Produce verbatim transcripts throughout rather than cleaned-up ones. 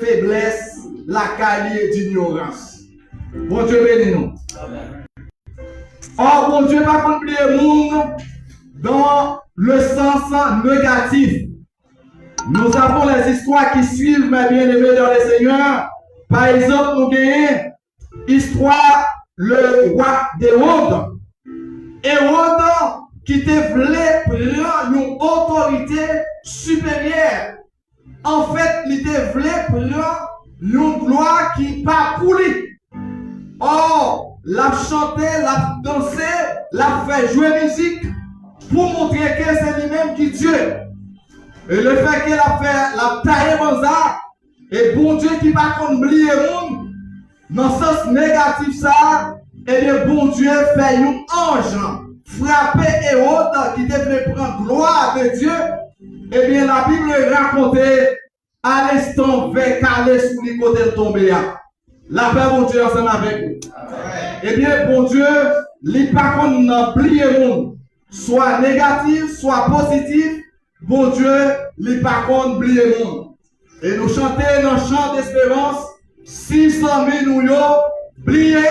feblès lakay li e dinyorans. Bondye beni nou. Ò, Bondye pa konn bliye moun dans le sens négatif. Nous avons les histoires qui suivent, mes bien-aimés dans le Seigneur. Pa egzanp, nou genyen istwa le wa Ewòd. Ewòd ki te vle pran yon otorite siperyè. Anfèt, li te vle pran yon glwa ki pa pou li. Ò, l ap chante, l ap danse, l ap fè jwe mizik pou montre ke se li menm ki Dye. E lefètke l ap fè, l ap taye banza, e Bondye ki pa konn bliye moun, nan sans negatif sa a, ebyen, Bondye fè yon anj frape Ewòd ki te vle pran glwa de Dye. Ebyen, Labib rakonte, a lenstan vè kale sou li kote l tonbe a. Lapè Bondye ansanm avèk ou. Ebyen, Bondye, li pa konn bliye moun, swa negatif, swa pozitif, Bondye, li pa konn bliye moun. E nou chante nan chan desperans, si zanmi nou yo bliye,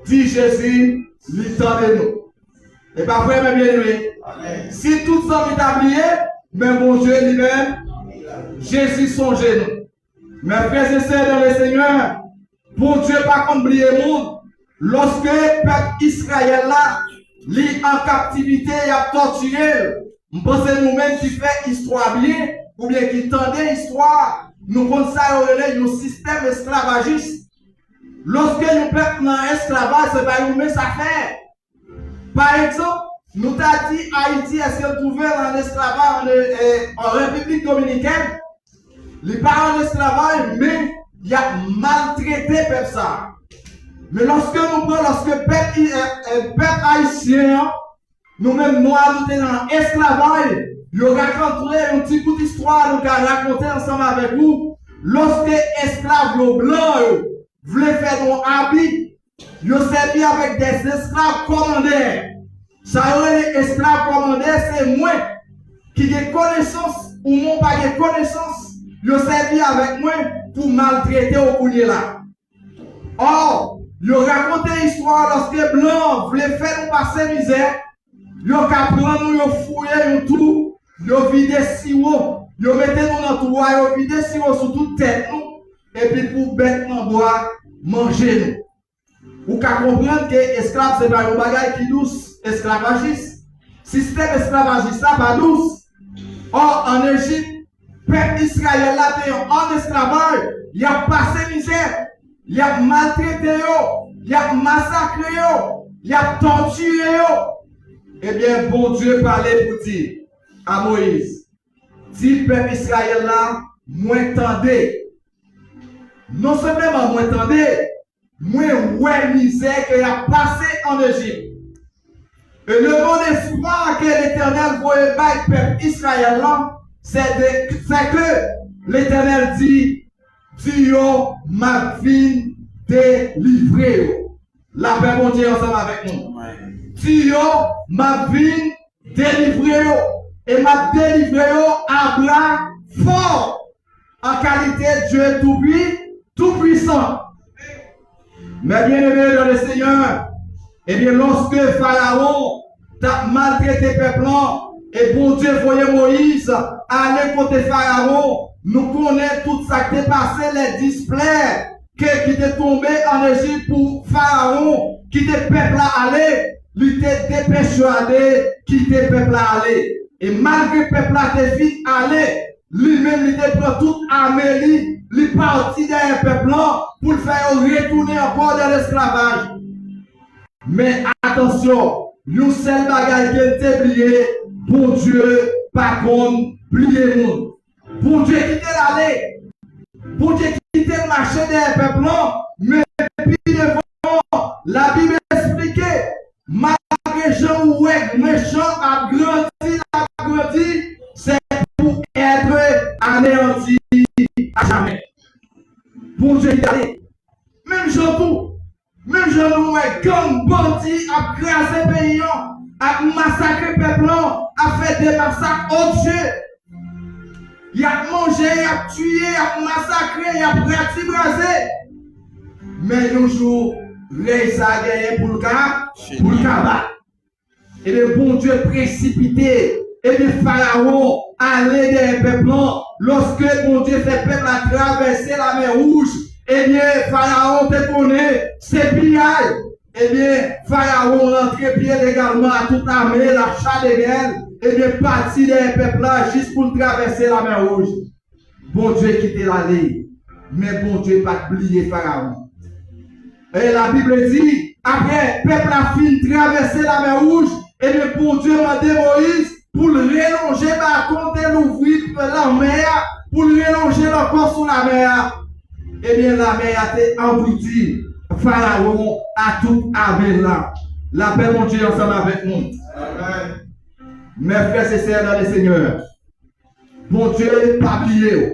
di Jezi, li tande nou. E pa vre, men byeneme? Si tout zanmi ta bliye, men Bondye li menm, Jezi sonje nou. Mes frères et sœurs dans le Seigneur, Bondye pa konn bliye moun. Lòske pèp Izrayèl la, li an kaptivite, y ap tòtire l. M panse nou menm ki fè istwa byen, oubyen ki tande istwa, nou konn sa yo rele yon sistèm esklavajis. Lòske yon pèp nan esklavaj, se pa yon mens afè. Pa egzanp, nou ta di Ayiti, èske l twouve l an esklavaj an, e, an Repiblik Dominikèn? Li pa an esklavaj, men y ap maltrete pèp sa a. Men lòske nou pran, lòske pèp, e, e, pèp ayisyen an, nou menm nwa, nou te nan esklavaj, yo rakonte yon ti bout istwa, nou ka rakonte ansanm avèk ou. Lòske esklav yo blan yo vle fè nou abi, yo sèvi avèk de esklav kòmandè. Sa yo rele esklav kòmandè, se mwen ki gen konesans, ou mwen pa gen konesans, yo sèvi avèk mwen pou maltrete w kounye la. Ò, yo rakonte istwa lòske blan vle fè nou pase mizè, yo ka pran nou, yo fouye yon twou, yo vide siwo, yo mete nou nan twou a, yo vide siwo sou tout tèt nou, epi pou bèt nan bwa manje nou. Ou ka konprann ke esklav se pa yon bagay ki dous, esklavajis. Sistèm esklavajis la pa dous. Ò, ann Ejip, pèp Izrayèl la te an esklavaj, y ap pase mizè, y ap maltrete yo, y ap masakre yo, y ap tòtire yo. Ebyen, Bondye pale pou di a Moyiz, di pèp Izrayèl la, mwen tande. Non sèlman mwen tande, mwen wè mizè ke y ap pase ann Ejip. E le mo d'espwa ke Letènèl voye bay pèp Izrayèl lan, se de, se ke Letènèl di, di yo, m ap vin delivre yo. Lapè Bondye ansanm avèk nou. Di yo, m ap vin delivre yo. E m ap delivre yo a bra fò. An kalite Dye tou pwi, tou pwisan. Mes bien-aimés dans le Seigneur, ebyen, lòske Farawon t ap maltrete pèp lan, e Bondye voye Moyiz ale kote Farawon, nou konnen tout sa k te pase, lè dis plè ke, ki te tonbe ann Ejip pou Farawon kite pèp la ale, li te depèswade kite pèp la ale. E malgre pèp la te fin ale, li menm li te pran tout ame li, li pati dèyè pèp lan pou l fè yo retounen ankò nan lesklavaj. Men atansyon, yon sèl bagay ke l te bliye, Bondye pa konn bliye moun. Bondye kite l ale. Bondye kite l mache dèyè pèp lan, men pi devan, Labib esplike, malgre jan ou wè mechan ap grandi, l ap grandi, c'est pour être anéanti à jamais. Bondye kite l ale. Menm jan tou, menm jan nou wè gang bandi ap kraze peyi an, ap masakre pèp lan, ap fè de masak, o Dye, Y ap manje, y ap tiye, y ap masakre, y ap ratibraze. Men yon jou, rèy sa a genyen pou l ka, pou l kaba. Ebyen, Bondye presipite. Ebyen, Farawon ale dèyè pèp lan. Lòske Bondye fè pèp la travèse Lamè Wouj, ebyen, Farawon te konnen se piyay. Ebyen, Farawon rantre pye legalman a tout ame l, a cha de gè l, ebyen, pati dèyè pèp la jis pou l travèse Lamè Wouj. Bondye kite l ale, men Bondye pa t bliye Farawon. E Labib di, apre pèp la fin travèse Lamè Wouj, ebyen, Bondye mande Moyiz pou l relonje baton l te louvri lanmè a, pou l relonje l ankò sou lamè a. Ebyen, lamè a te anglouti Farawon a tout ame l la. Lapè Bondye ansanm avèk nou. Amèn. Mes frères et sœurs dans le Seigneur, Bondye pa bliye w.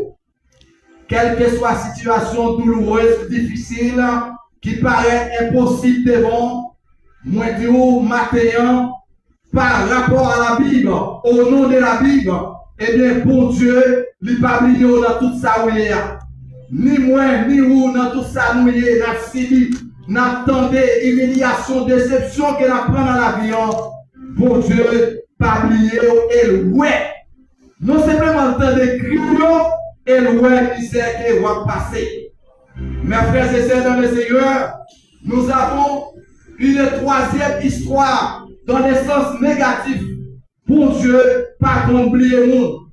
Kèlkeswa sitiyasyon doulourez, difisil, ki parèt enposib devan w, mwen di w maten an, pa rapò a Labib, o non de Labib, ebyen, Bondye, li pa bliye w nan tout sa ou ye a. Ni mwen, ni ou, nan tout sa nou ye, n ap sibi, n ap tande, imilyasyon, desepsyon ke n ap pran nan lavi an, Bondye pa bliye w e l wè. Non sèlman l tande kri w yo, e l wè mizè ke w ap pase. Mes frères et sœurs dans le Seigneur, nous avons une troisième histoire dans le sens négatif. Bondye pa konn bliye moun.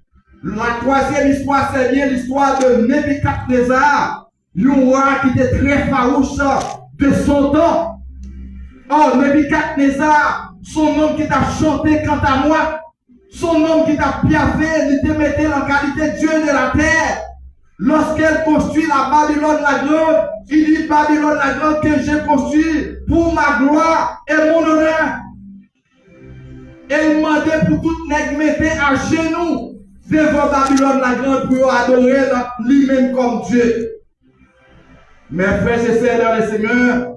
La troisième histoire, c'est bien l'histoire de Nebikadneza, yon wa ki te trè fawouch de son tan. Ò, Nebikadneza, se yon nonm ki t ap chante kantamwa, se yon nonm ki t ap pyafe, li te mete l an kalite dye de la tè. Lorsqu'elle construit la Babylone la Grande, il dit, Babylone la Grande que j'ai construit pour ma gloire et mon honneur. E l mande pou tout nèg mete ajenou devan Babilòn Lagrann pou yo adore l, li menm kòm Dye. Mes frères et sœurs dans le Seigneur,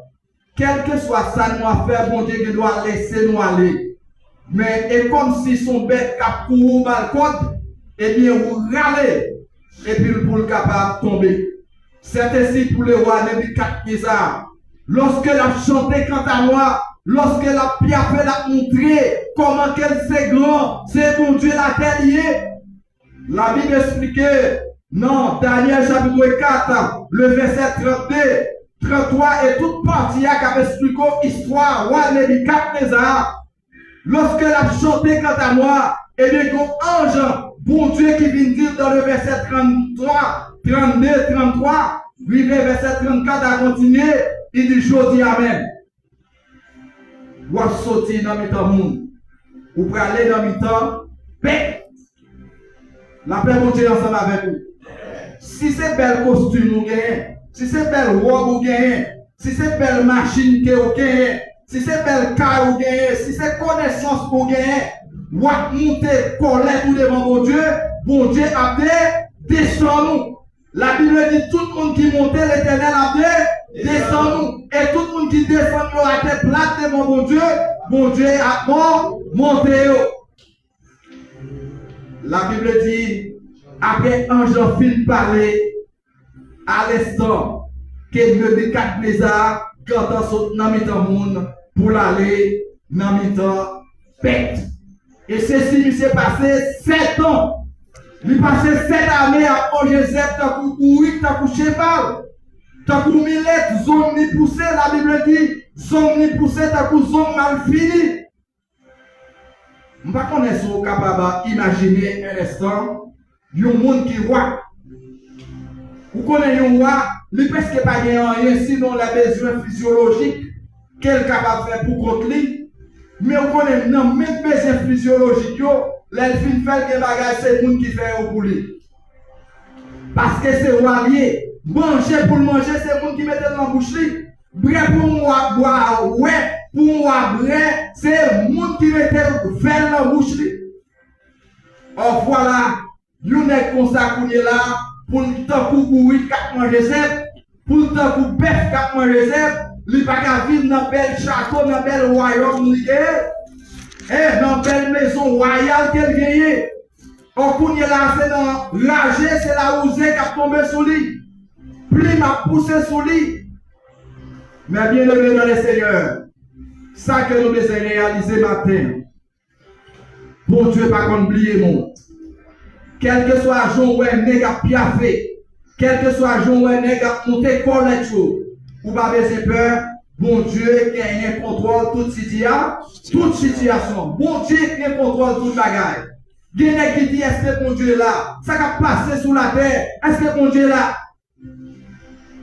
kèlkeswa sa nou ap fè, Bondye gen dwa lese nou ale. Men e kòmsi se yon bèt k ap kouri w ba l kòd, ebyen ou rale, epi l pou l kapab tonbe. Sètesi pou lewa Nebikadneza, lòske l ap chante kantamwa, lòske l ap pyafe, l ap montre kòman ke l se gran, se Bondye latè li ye. Labib esplike nan Danyèl chapit kat, le vèsè trannde, tranntwa e tout pati a k ap esplike w istwa wa Nebikadneza. Lòske l ap chante kantamwa, ebyen, gen yon anj Bondye ki vin di l nan le vèsè tranntwa, trannde, tranntwa, rive vèsè trannkat a kontinye, li di, jodi a menm, w ap soti nan mitan moun, ou prale nan mitan bèt. Lapè Bondye ansanm avèk ou. Si se bèl kostim ou genyen, si se bèl wòb ou genyen, si se bèl machin ke ou genyen, si se bèl kay ou genyen, si se konesans ou genyen, w ap moute kòlèt ou devan Bondye, Bondye ap de-, desann ou. Labib di, tout moun ki monte, Letènèl ap de-, desann ou. E tout moun ki desann yo atè plat devan Bondye, Bondye ap mo-, monte yo. Labib di, apre anj lan fin pale, a lenstan ke Nebikadneza gentan sot nan mitan moun pou l ale nan mitan bèt. E sesi, misye pase sèt an. Li pase sèt ane ap manje zèb tankou bourik, tankou cheval, tankou milèt, zong li pouse, Labib di, zong li pouse tankou zong malfini. M pa konnen si w kapab imajine yon enstan yon moun ki wa. Ou konnen yon wa, li prèske pa gen anyen sinon lè bezwen fizyolojik ke l kapab fè pou kont li. Men ou konnen nan menm bezwen fizyolojik yo, lè l fin fè l gen bagay, se moun ki fè yo pou li. Paske se wa l ye. Manje pou l manje, se moun ki mete l nan bouch li. Bwè pou yon wa bwè, pou yon wa bwè, se moun ki mete vè l nan bouch li. Ò, vwala, yon nèg konsa kounye la, pou l tankou bourik k ap manje zèb, pou l tankou bèf k ap manje zèb, li pa ka viv nan bèl chato, nan bèl wayòm li genyen, e nan bèl mezon wayal ke l genyen. Ò, kounye la, se nan raje, se lawouze k ap tonbe sou li. Plim ap pouse sou li. Men byeneme nan le Senyè, sa ke nou bezwen reyalize maten, Bondye pa konn bliye moun. Kèlkeswa jan w wè nèg ap pyafe, kèlkeswa jan w wè nèg ap moute kòlèt yo, ou pa bezwen pè. Bondye genyen kontwòl tout sitiya-, tout sitiyasyon. Bondye gen kontwòl tout bagay. Gen nèg ki di, èske Bondye la? Sa k ap pase sou latè, èske Bondye la?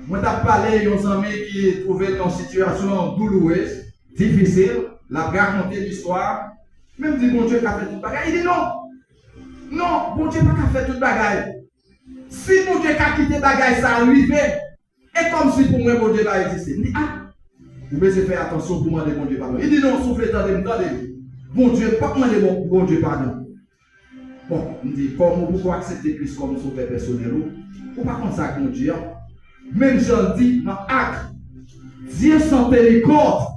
Mwen t ap pale yon zanmi ki twouve l nan yon sitiyasyon doulourez, difisil, l ap rakonte listwa. Men m di, Bondye ka fè tout bagay? Li di, non. Non, Bondye pa ka fè tout bagay. Si Bondye ka kite bagay sa rive, e kòmsi pou mwen Bondye pa egziste. M di, a, ou bezwen fè atansyon pou mande Bondye padon. Li di, non, si w vle tande m, tande m. Bondye p ap mande Bon-, Bondye padon. Bon, m di, kòm ou poko aksepte Kris kòm Sovè pèsonèl ou, ou pa konn sa k Bondye an. Menm jan l di nan Ak, Dieu s'en tenait compte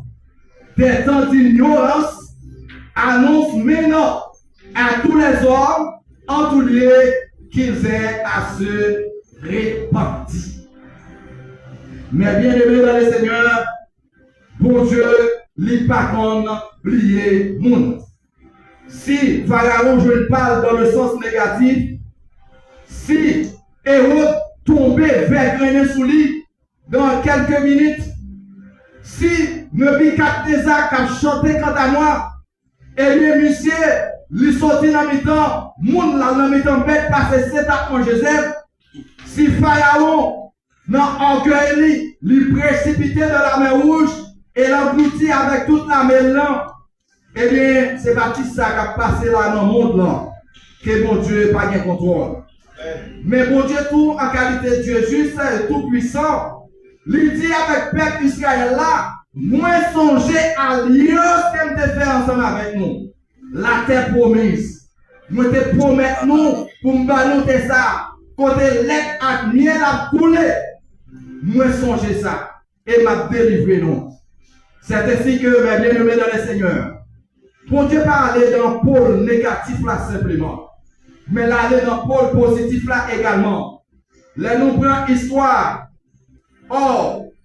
des temps d'ignorance, annonce maintenant à tous les hommes en tout lieu qu'ils aient à se repentir. Men byeneme nan le Senyè, Bondye, li pa konn bliye moun. Si Farawon jwenn pa l dans le sens négatif, si Ewòd tonbe vègrennen sou li dans quelques minutes, si Nebikadneza k ap chante kanta mwa, ebyen, misye, li soti nan mitan moun, l al nan mitan bèt, pase sent ak manje zèb. Si Farawon nan ògèy li, li presipite nan Lamè Wouj e l anglouti avèk tout lame l lan, ebyen, se pa ti sa k ap pase la nan mond lan, ke Bondye pa gen kontwòl. Men Bondye tou, an kalite Dye jis e toupwisan, li di avèk pèp Izrayèl la, mwen sonje alyans ke m te fè ansanm avèk nou. Latè pwomiz. Mwen te pwomèt nou pou m ba nou tè sa, kote lèt ak myèl ap koule. Mwen sonje sa, e m ap delivre nou. C'est ainsi que, mes bien-aimés dans le Seigneur, Bondye pa ale nan pòl negatif la senpleman, men l ale nan pòl pozitif la egalman. Lè nou pran istwa, ò,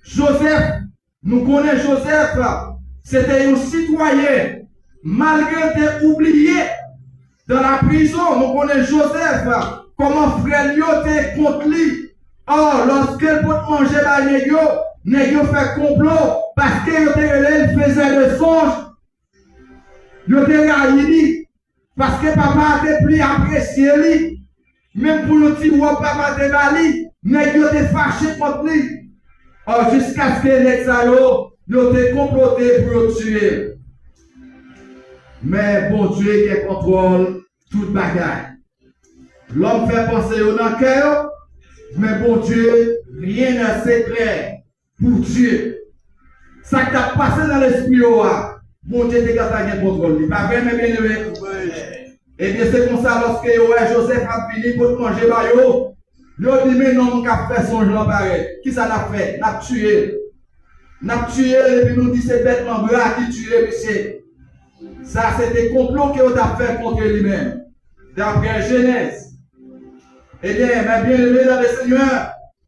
Jozèf, nou konnen Jozèf, se te yon sitwayen, malgre l te oubliye dan la prizon, nou konnen Jozèf, kòman frè l yo te kont li. Ò, lòske l pot manje bay nèg yo, nèg yo fè konplo, paske yo te rele l faiseur de songe. Yo te rayi li, paske papa a te pli apresye li. Menm pou yon ti wòb papa te ba li, nèg yo te fache kont li. Ò, jiskaske nèg sa yo, yo te konplote pou yo tiye l. Men Bondye gen kontwòl tout bagay. Lòm fè panse yo nan kè yo, men Bondye, rien n'est secret pour Dieu. Sa k t ap pase nan lespri yo a, Bondye te gentan gen kontwòl li. Pa vre, men byeneme? Ebyen, se konsa, lòske yo wè Jozèf ap vini pot manje ba yo, yo di, men nonm k ap fè sonj lan parèt. Kisa n ap fè? N ap tiye l. N ap tiye l, epi nou di se bèt nan bra ki tiye misye. Sa se te konplo ke yo t ap fè kont li menm, daprè Jenèz. Ebyen, men byeneme nan le Senyè,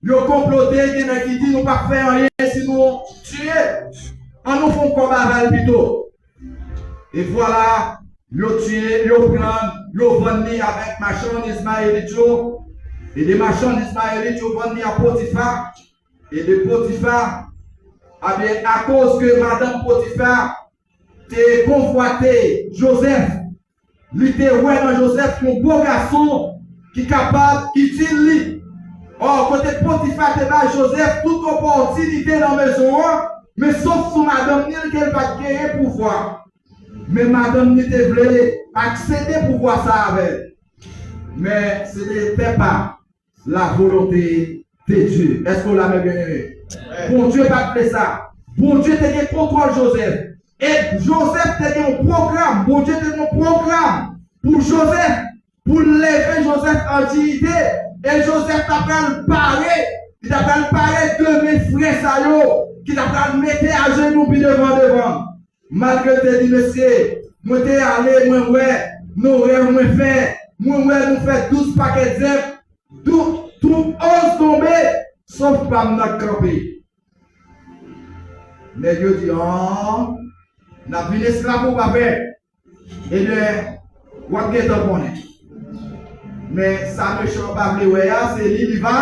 yo konplote, gen nèg ki di nou p ap fè anyen si nou tiye. An nou fè yon kòb avè l pito. E vwala, yo tiye, yo pran l, yo vann li avèk machann Izmayelit yo. E de machann Izmayelit yo vann li a Potifa. E de Potifa, abyen, akoz ke madanm Potifa te konvwate Jozèf, li te wè nan Jozèf yon bo gason ki kapab itil li. Ò, kote Potifa te bay Jozèf tout opòtinite nan mezon an, men sof sou madanm ni l ke l pa t genyen pouvwa. Men madanm ni te vle aksede pouvwa sa avè l. Men se te pa la volonté de Dieu. Èske w la, men byeneme? Bondye pa t vle sa. Bondye te gen kontwòl Jozèf. E Jozèf te gen yon pwogram. Bondye te gen yon pwogram pou Jozèf, pou l leve Jozèf an diyite. E Jozèf ta pral pare. Li ta pral pare demen frè sa yo ki ta pral mete ajenou pi devan devan. Malgre l te di, mesye, mwen te ale, mwen wè, nan rèv mwen fè, Mwen wè nou fè douz pakèt zèf, dou-, twoup onz tonbe, sof pa m nan k kanpe. Nèg yo di, an, n ap vin esklav ou pa pè. Ebyen, w ap gentan konnen. Men sa mechan an pa vle wè a, se li li va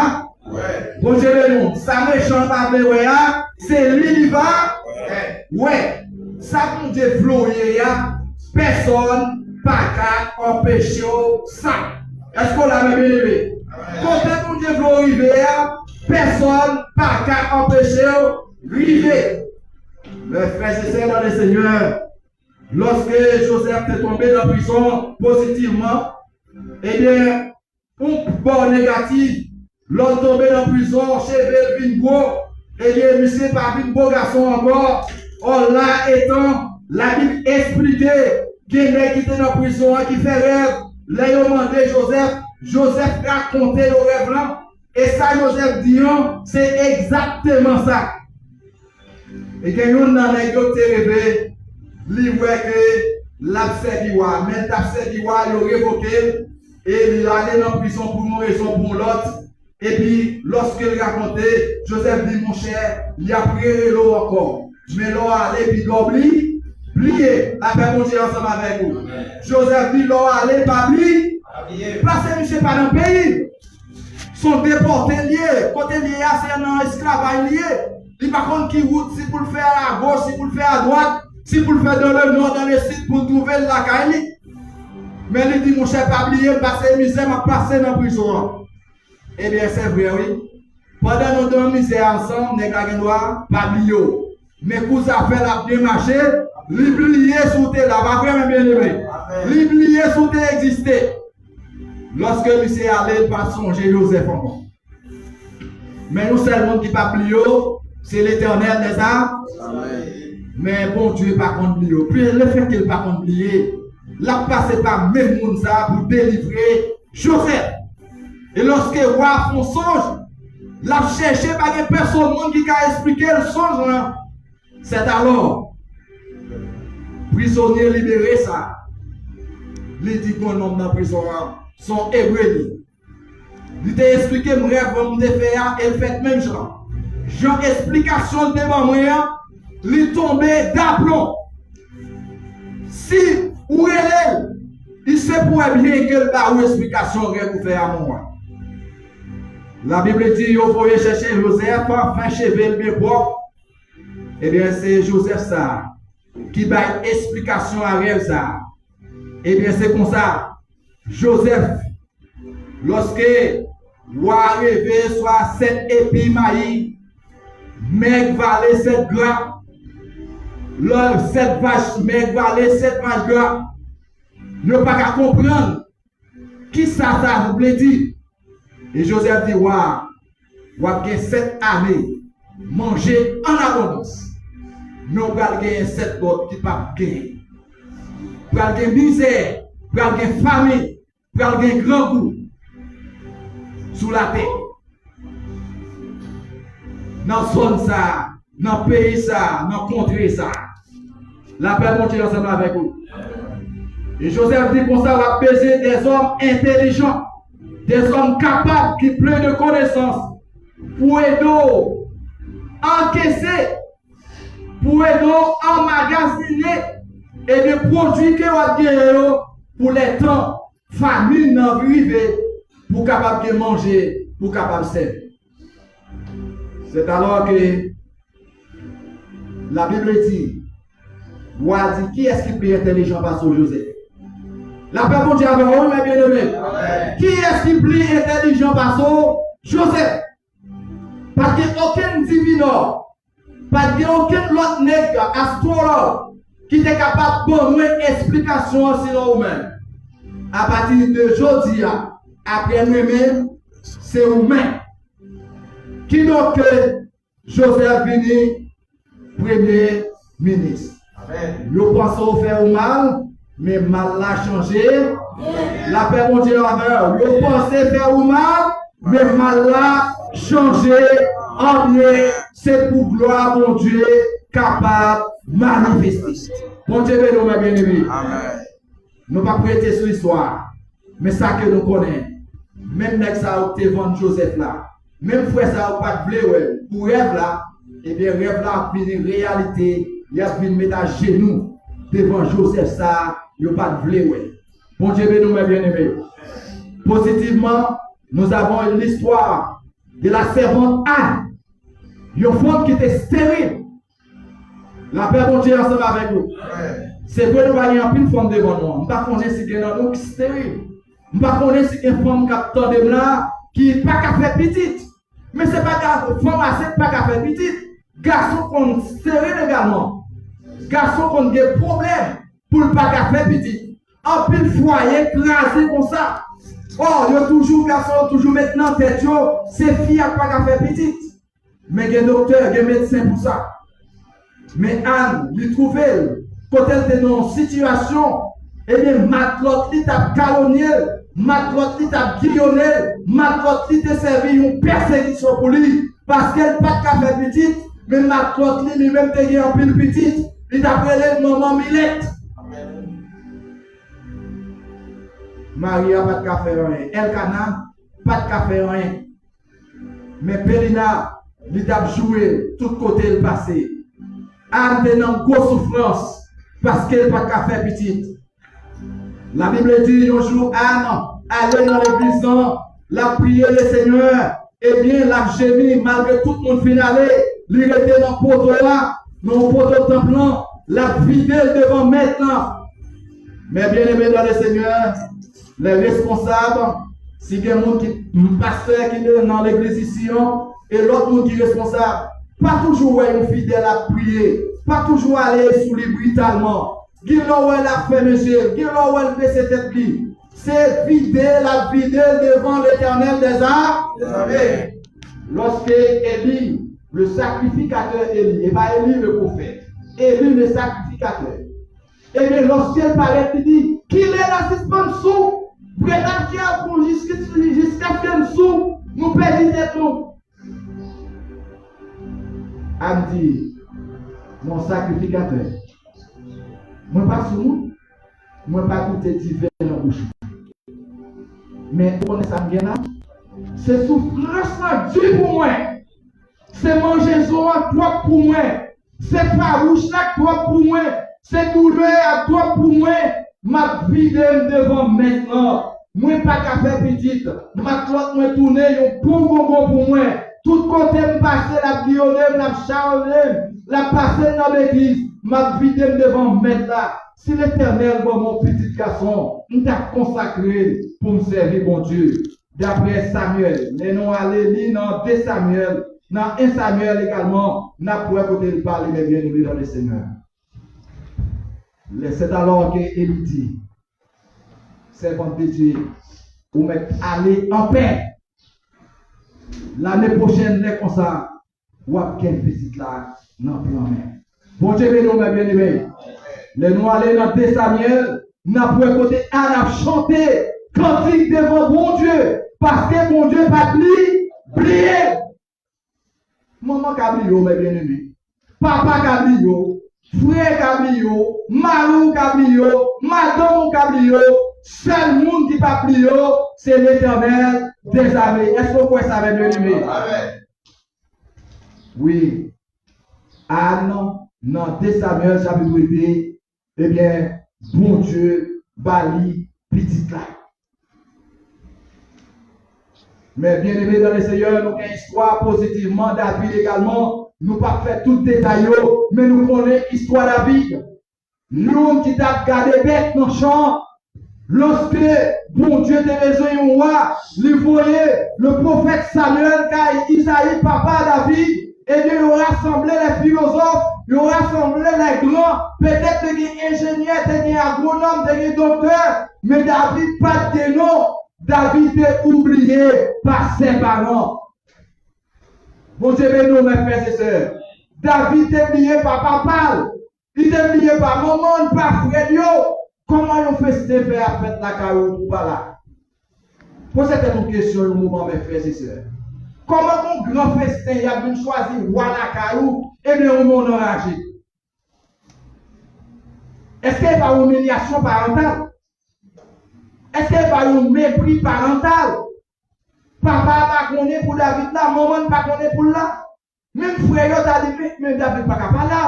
wè. Bondye beni w. Sa mechan an pa vle wè a, se li li va wè. Sa Bondye vle w ye a, pèsòn pa ka anpeche w sa. Èske w la, mè byeneme? Kote Bondye vle w rive a, pèsòn pa ka anpeche w rive. Mes frères et sœurs dans le Seigneur, lòske Jozèf te tonbe nan prizon pozitivman, ebyen, yon bò negatif, lè w tonbe nan prizon, cheve l vin gwo, ebyen, misye pa vin bo gason ankò. Ò, la etan, Labib esplike, gen nèg ki te nan prizon an ki fè rèv, lè yo mande Jozèf, Jozèf rakonte yo rèv lan, e sa Jozèf di an, se egzakteman sa. E gen youn nan nèg yo ki te reve, li wè ke l ap sèvi wa, men l t ap sèvi wa, yo revoke l, e li ale nan prizon pou yon rezon, pou yon lòt. Epi, lòske l rakonte, Jozèf di, monchè, y ap rerele w ankò. Men lè w ale, pidon w bli-, bliye. Lapè Bondye ansanm avèk ou. Jozèf di, lè w ale, pa bli-, pase misye pa nan peyi. Se yon depòte l ye. Kote l ye a, se nan esklavaj li ye. Li pa konn ki wout, si pou l fè agoch, si pou l fè adwat, si pou l fè dans le nord, dans le sud, pou l twouve l lakay li. Men li di, monchè, pa bliye m, pase mizè m ap pase nan prizon an. Ebyen, se vre, wi. Pandan nou nan mizè ansanm, nèg la gen dwa pa bliye w. Men kou zafè l ap byen mache, li bliye si w te la. Pa vre, mè byeneme? Li bliye si w te egziste. Lòske misye ale, li pa sonje Jozèf ankò. Men yon sèl moun ki p ap bliye w, se Letènèl, nèsa? Men Bondye pa konn bliye w. Pi lefètke l pa konn bliye, l ap pase pa menm moun sa a pou delivre Jozèf. E lòske wa a fè yon sonj, l ap chèche, pa gen pèsonn moun ki ka esplike l sonj lan. Sètalò, prizonye libere sa a, li di gwo nonm nan prizon an, se yon Ebre li. Li te esplike m rèv mwen m te fè a, e l fèt menm jan. Jan esplikasyon l te ban mwen an, li tonbe daplon. Si ou rele l, li se pou wè byen ke l ba ou esplikasyon rèv ou fè a, mon wa. Labib di, yo voye chèche Jozèf, fè cheve l byen pwòp. Ebyen, se Jozèf sa a ki bay esplikasyon a rèv sa a. Ebyen, se konsa, Jozèf, lòske wa a reve swa sèt epi mayi, mèg vale sèt gra, lè sèt vach mèg vale sèt vach gra, yo pa ka konprann kisa sa vle di. E Jozèf di wa a, w ap gen sèt ane manje an abondans, men w pral genyen sèt lòt ki p ap genyen. Pral gen mizè, pral gen famin, pral gen grangou sou latè. Nan zòn sa a, nan peyi sa a, nan kontre sa a. Lapè Bondye ansanm avèk ou. E Jozèf di konsa, w ap bezwen dèzòm entèlijan, dèzòm kapab ki plen de konesans pou ede w ankese, pou ede w anmagazinen, ebyen, pwodui ke w ap genyen yo pou lè tan famin nan rive, pou w kapab gen manje, pou w kapab sèvi. Sètalò ke Labib di, wa a di, kiyès ki pli entèlijan pase w, Jozèf? Lapè Bondye avè w, wi, mè byeneme. Kiyès ki pli entèlijan pase w, Jozèf? Pa t gen okenn divinò, pa t gen okenn lòt nèg astwològ ki te kapab ban mwen esplikasyon an, sinon ou menm. Apati de jodi a, apre mwen menm, se ou menm. Kidonk, Jozèf vini premye minis. Yo panse w fè ou mal, men mal la chanje. Lapè Bondye avè w. Yo panse fè ou mal, men mal la chanje an byen. Se pou glwa Bondye kapab manifeste. Bondye beni w, mè byeneme. Nou p ap rete sou istwa a. Men sa ke nou konnen, menm nèg sa yo ki te vann Jozèf la, menm frè sa yo pa t vle wè l pou rèv la, ebyen, rèv la ap vin reyalite, y ap vin met ajenou devan Jozèf sa a, yo pa t vle wè. Bondye beni w, mè byeneme. Pozitivman, nous avons l'histoire de la servante Anne, yon fanm ki te steril. Lapè Bondye ansanm avèk nou. Se vre, nou pa gen anpil fanm devan nou an. M pa konnen si gen nan nou ki steril. M pa konnen si gen fanm k ap tande m la ki pa ka fè pitit. Men se pa ga-, fanm ase ki pa ka fè pitit. Gason konn steril egalman. Gason konn gen pwoblèm pou l pa ka fè pitit. Anpil fwaye kraze konsa. Ò, yo toujou, gason yo toujou met nan tèt yo, se fi a k pa ka fè pitit. Men gen doktè, gen medsen pou sa. Men Ann, li twouve l, kote l te nan yon sitiyasyon, ebyen, matlòt li t ap kalonye l, matlòt li t ap giyonnen l, matlòt li te sèvi yon pèsekisyon pou li, paske l pa t ka fè pitit, men matlòt li, li menm te gen anpil pitit, li t ap rele l manman milèt. Mari a pa t ka fè anyen, Èlkana pa t ka fè anyen. Men Penina, li t ap joure tout kote l pase. Ann te nan gwo soufrans paske l pa t ka fè pitit. Labib di, yon jou, Ann ale nan legliz lan, l ap priye Lesenyè, ebyen, l ap jemi malgre tout moun fin ale, li rete nan poto a, nan poto tanp lan, l ap vide l devan Mèt lan. Men byeneme nan Lesenyè, lè responsab, si gen moun ki, pastè ki nan legliz isi an, e lòt moun ki responsab, pa toujou wè yon fidèl ap priye, pa toujou ale sou li britalman. Gen lè w wè l ap fèmen je l, gen lè w wè l bese tèt li. Se vide l ap vide l devan Letènèl dèzame. Lòske Eli, le sakrifikatè Eli, e pa Eli le pwofèt, Eli le sakrifikatè, ebyen, lòske l parèt, li di, "Kilè n a sispann sou? Prèt ap fè pou jiska, jiskaske n sou, nou pèdi tèt nou." Ann di, "Mon sakrifikatè, mwen pa sou, non. Mwen pa goute diven nan bouch mwen. Men ou konnen sa m gen la? Se soufrans lan di pou mwen. Se manje zo an twòp pou mwen. Se fawouch la k twòp pou mwen. Se doulè a k twòp pou mwen. M ap vide m devan Mèt lan. Mwen pa ka fè pitit. Matlòt mwen tounen yon bon gongon pou mwen. Tout kote m pase, l ap giyonnen m, l ap chayonnen m, l ap pase m nan betiz. M ap vide m devan Mèt la. Si Letènèl ban mwen yon pitit gason, m t ap konsakre l pou m sèvi Bondye." Daprè Samyèl, lè nou ale li nan de Samyèl, nan en Samyèl egalman, n ap wè kote l pale, men byeneme nan Lesenyè. Lè, c'est alors que Eli di, "Sèvant de Dye, ou mèt ale anpè. Lane pwochèn, lè konsa, w ap gen pitit la nan plan men." Bondye beni w, mè byeneme. Lè nou ale nan de Samyèl, n ap wè kote Ann ap chante kantik devan Bondye, paske Bondye pa t li bliye. Manman ka bliye w, mè byeneme. Papa ka bliye w. Frè ka bliye w. Mari w ka bliye w. Madanm ou ka bliye w. Sèl moun ki pa bliye w, se Letènèl dèzame. Èske w kwè sa, mè byeneme? Amèn. Wi. Ann, nan de Samyèl chapit de, ebyen, Bondye ba li pitit la. Men byeneme nan Lesenyè, nou gen istwa pozitivman David egalman. Nou p ap fè tout detay yo, men nou konnen istwa David. Youn ki t ap gade bèt nan chan an. Lòske Bondye te bezwen yon wa, li voye le pwofèt Samyèl kay Izayi, papa David. Ebyen, yo rasanble lè filozòf, yo rasanble lè gran, petèt te gen enjenyè, te gen agwonòm, te gen doktè, men David pa t gen non. David te oubliye pa sè paran. Bondye beni w, mè frè e sè. David te bliye papa pa l. Li te bliye pa manman l, pa frè l yo. Kòman yon festen fè ap fèt lakay ou pou w pa la? Poze tèt ou kesyon yon moman, mè frè e sè. Kòman yon gran festen y ap vin chwazi wa lakay ou, ebyen ou menm w anraje? Èske e pa yon imilyasyon parantal? Èske pa yon mepri parantal? Papa pa konnen pou David la, manman pa konnen pou l la. Menm frè yo ta di, men, men David pa ka pa la.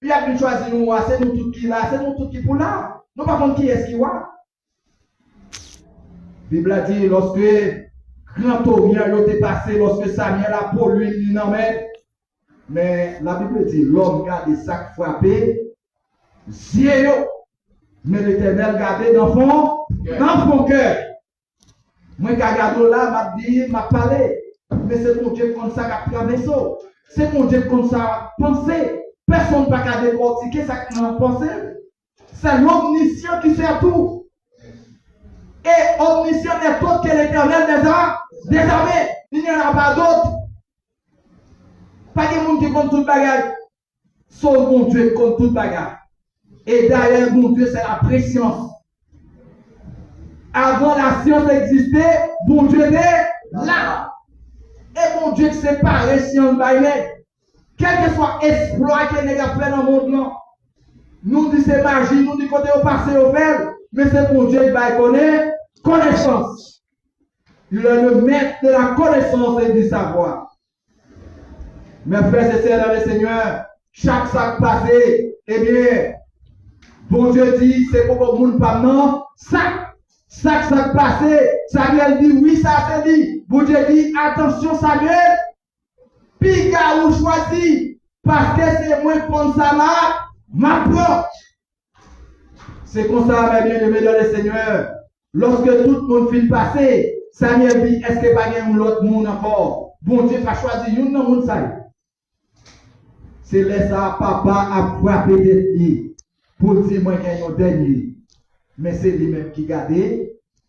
Y ap vin chwazi yon wa, se nou tout ki la, se nou tout ki pou la. Nou pa konn kiyès ki wa. Bib la di, lòske gran toryan yo te pase, lòske Samyèl apwolwil li nan men, men Labib di, lòm gade sa k frape zye yo, men Letènèl gade nan fon, nan fon kè. Mwen ka gade w la, m ap di, m ap pale. Men se Bondye k konn sa k ap travèse w. Se Bondye k konn sa w ap panse. Pèsonn pa ka dekòtike sa k nan panse w. C'est l'omniscient qui sait tout. Et omniscient n'est autre que l'Éternel des ar-, des armées. Il n'y en a pas d'autre. Pa gen moun ki konn tout bagay. Sèl Bondye ki konn tout bagay. E dayè, Bondye se la presyans. Avan lasyans egziste, Bondye te la. E Bondye ki separe syan bay nèg. Kèlkeswa eksplwa ke nèg ap fè nan mond lan, nou di se maji, nou di kote yo pase yo fè l, men se Bondye ki bay konnen, konesans. Il est le maître de la connaissance et du savoir. Mes frères et sœurs dans le Seigneur, chak sa k pase, ebyen, Bondye di, se poko moun pa m nan, sa, sa, sa k pase, Samyèl di, wi, sa se li. Bondye di, atansyon, Samyèl, piga ou chwazi, paske se mwen k konn sa m ap, m ap pran. Se konsa, mes bien-aimés dans le Seigneur, lòske tout moun fin pase, Samyèl di, èske pa gen yon lòt moun ankò? Bondye pa chwazi youn nan moun sa yo. Se lè sa a papa ap frape tèt li pou l di, mwen gen yon dènye. Men se li menm ki gade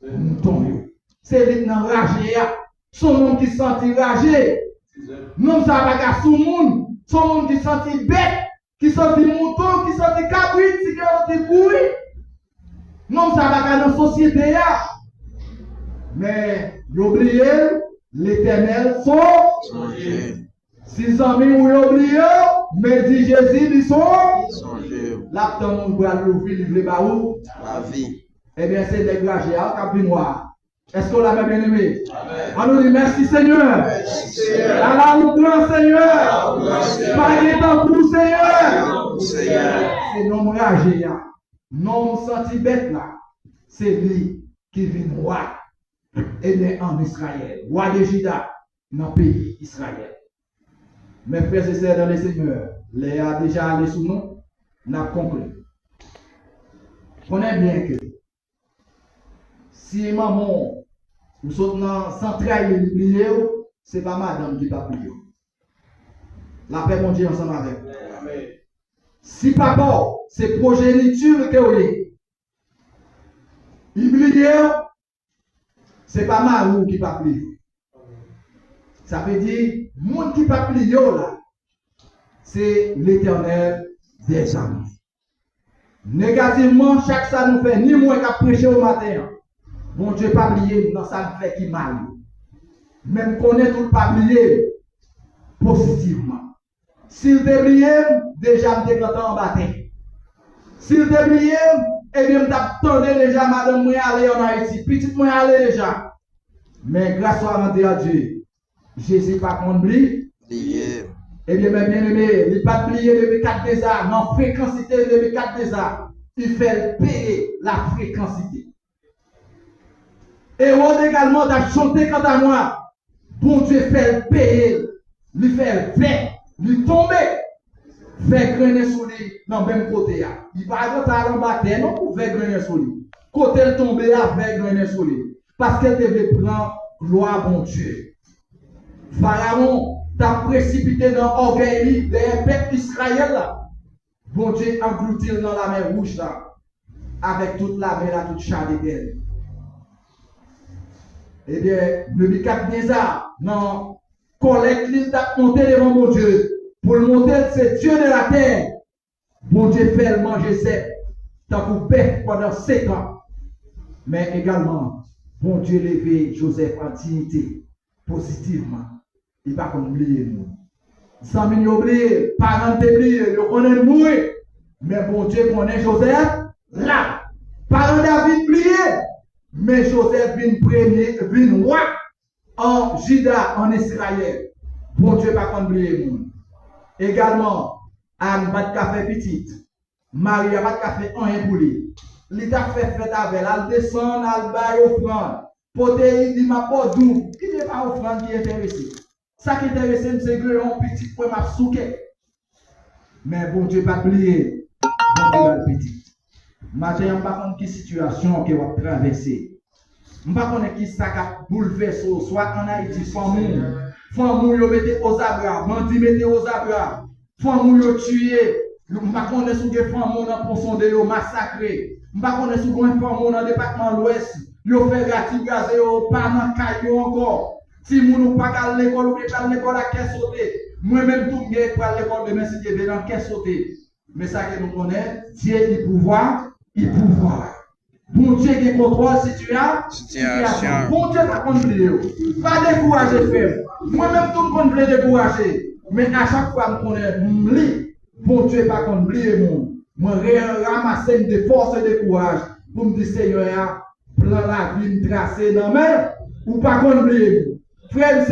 mouton yo. Se li k nan raje a. Se yon nonm ki santi raje. Nonm sa a pa ka sou moun. Se yon moun ki santi bèt, ki santi mouton, ki santi kabrit, si gen yon ti kouri. Nonm sa a pa ka nan sosyete a. Men yo bliye l, Letènèl son. Sonje. Si zanmi w yo bliye w, men di Jezi li son. Sonje. L ap tann ou pral louvri, li vle ba ou. Lavi. Ebyen, se nèg raje a k ap vin wa. Èske w la, mes bien-aimés? Amèn. Ann nou di, mèsi, Senyè. Mèsi, Senyè. Ala ou gran, Senyè. Ala ou gran, Senyè. Pa gen tankou w, Senyè. Pa gen tankou w, Senyè. Se nonm raje a. Nonm santi bèt la. Se li ki vin wa. Ebyen, ann Izrayèl. Wa de Jida nan peyi Izrayèl. Mes frères et sœurs dans le Seigneur, lè a deja ale sou nou, n ap konkli. Konnen byen ke si manman w, ou sot nan zantray li, li bliye w, se pa madanm ki p ap bliye w. Lapè Bondye ansanm avèk ou. Amèn. Si papa w, se pwojeniti ke w ye, li bliye w, se pa mari w ki p ap bliye w. Sa vle di, moun ki p ap bliye w la, se Letènèl dèzame. Negativman, chak sa nou fè, ni mwen k ap preche w maten an, Bondye pa bliye m nan sa m fè ki mal yo. Men m konnen tou l pa bliye m pozitivman. Si l te bliye m, deja m te gentan anba tè. Si l te bliye m, ebyen m t ap tande deja madanm mwen ale ann Ayiti, pitit mwen ale deja. Men grâce soit rendue à Dieu, Jezi pa konn bli. Bliye. Ebyen, mes bien-aimés, li pa t bliye Nebikadneza nan frekansite Nebikadneza. Li fè l peye la frekansite. Ewòd egalman t ap chante kanta nwa. Bondye fè l peye l. Li fè l vè. Li tonbe. Vè grennen sou li nan menm kote a. Li pa gentan al anba tè non pou vè grennen sou li. Kote l tonbe a, vè grennen sou li. Paske l te vle pran glwa Bondye. Farawon t ap presipite nan ògèy li dèyè pèp Izrayèl la. Bondye anglouti l nan Lamè Wouj la, avèk tout lame l ak tout cha de gè l. Ebyen, Nebikadneza, nan kòlèt li, l t ap monte devan Bondye, pou l montre l se Dye de la tè. Bondye fè l manje sèp tankou bèf pandan sèt an. Men egalman, Bondye leve Jozèf an diyite pozitivman. Li pa konn bliye moun. Zanmi l yo bliye, paran l te bliye, yo konnen l mouri. Men Bondye konnen Jozèf la. Paran David bliye, Men Jozèf vin premye, vin wa an Jida, an Izrayèl. Bondye pa konn bliye moun. Egalman, Ann pa t ka fè pitit. Mari a pa t ka fè anyen pou li. Li t ap fè fèt avè l, al desann, al bay ofrann. Pote, li di, "M ap ba w doub." Li di, "E pa ofrann ki enterese m. Sa k enterese m, se gen yon pitit mwen m ap souke." Men Bondye pa t bliye. Bondye ba l pitit. Maten an, m pa konn ki sitiyasyon ke w ap travèse. M pa konnen ki sa k ap boulvèse w, swa ann Ayiti, fanmi w. Fanmi w yo mete ozabra, bandi mete ozabra. Fanmi w yo tiye. M pa konnen si w gen fanmi w nan Pon Sonde yo masakre. M pa konnen si w gen fanmi w nan depatman Lwès, yo fè ratibraze, yo pa nan kay yo ankò. Timoun ou pa ka al lekòl, ou gen pral lekòl ak kè sote. Mwen menm tou, m gen pral lekòl demen, si Dye vle, nan kè sote. Men sa ke nou konnen, Dye li pouvwa, li pouvwa. Bondye gen kontwòl sitiya-, sitiyasyon. Bondye pa konn bliye w. Pa dekouraje, frè m. Mwen menm tou, m konn vle dekouraje. Men a chak fwa m konnen m li, Bondye pa konn bliye moun. Mwen re-, ranmase m de fòs e de kouraj pou m di Senyè a, plan lavi m trase nan men, ou pa konn bliye m. Frè m, sè